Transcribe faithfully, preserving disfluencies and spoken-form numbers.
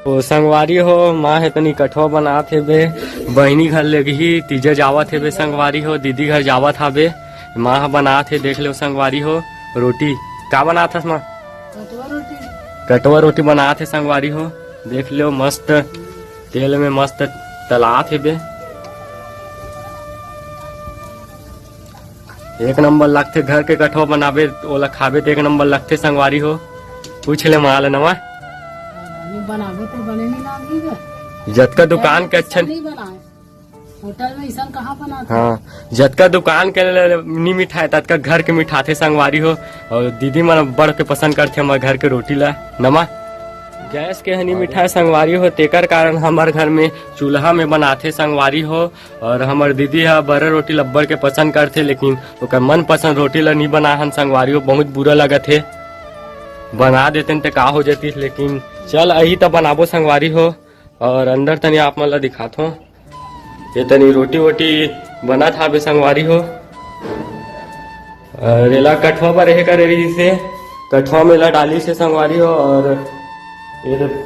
ओ संगवारी हो, माँ हे तनी कठवा बनात हे बे, बहिनी घर ले गही, तीजा जावत हे बे संगवारी हो, दीदी घर जावत हाबे, माँ ह बनात हे, देख लो संगवारी हो। रोटी का बनात हस माँ? कटवा रोटी। कटवा रोटी बनात हे संगवारी हो, देख लो मस्त तेल में मस्त तलात हे बे। एक नंबर लगथे घर के कठवा बनाबे, ओला खाबे त एक नंबर लगथे संगवारी हो। पूछ ले माँ ले नवा। अभी बनाबो तो बने नहीं लागही गा। जतका दुकान के अच्छा नहीं बनाए। होटल में इसन कहाँ बनाथे? हाँ, जतका दुकान के ल-, नी मिठाए, ततका घर के मिठाथे संगवारी हो। और दीदी मन बड़ के पसंद करथे हमर घर के रोटी ला। नमा गैस के हनी मिठाए संगवारी हो, तेकर कारण हमर घर में चूल्हा में बनाथे संगवारी हो। और हमर दीदी ह बरा रोटी ल अब्बड़ के पसंद करथे, लेकिन ओकर मनपसंद रोटी ल नी बनाहन संगवारी हो, बहुत बुरा लगत हे। बना देतेन ते का हो जतिस, लेकिन चल अही त बनाबो संगवारी हो। और अंदर तनी आप मन ल दिखात हो, ये तनी रोटी वोटी बनत हाबे संगवारी हो। और एला कठवा बर एहे करे रहिस हे, कठवा में एला डालिस हे संगवारी हो। और ये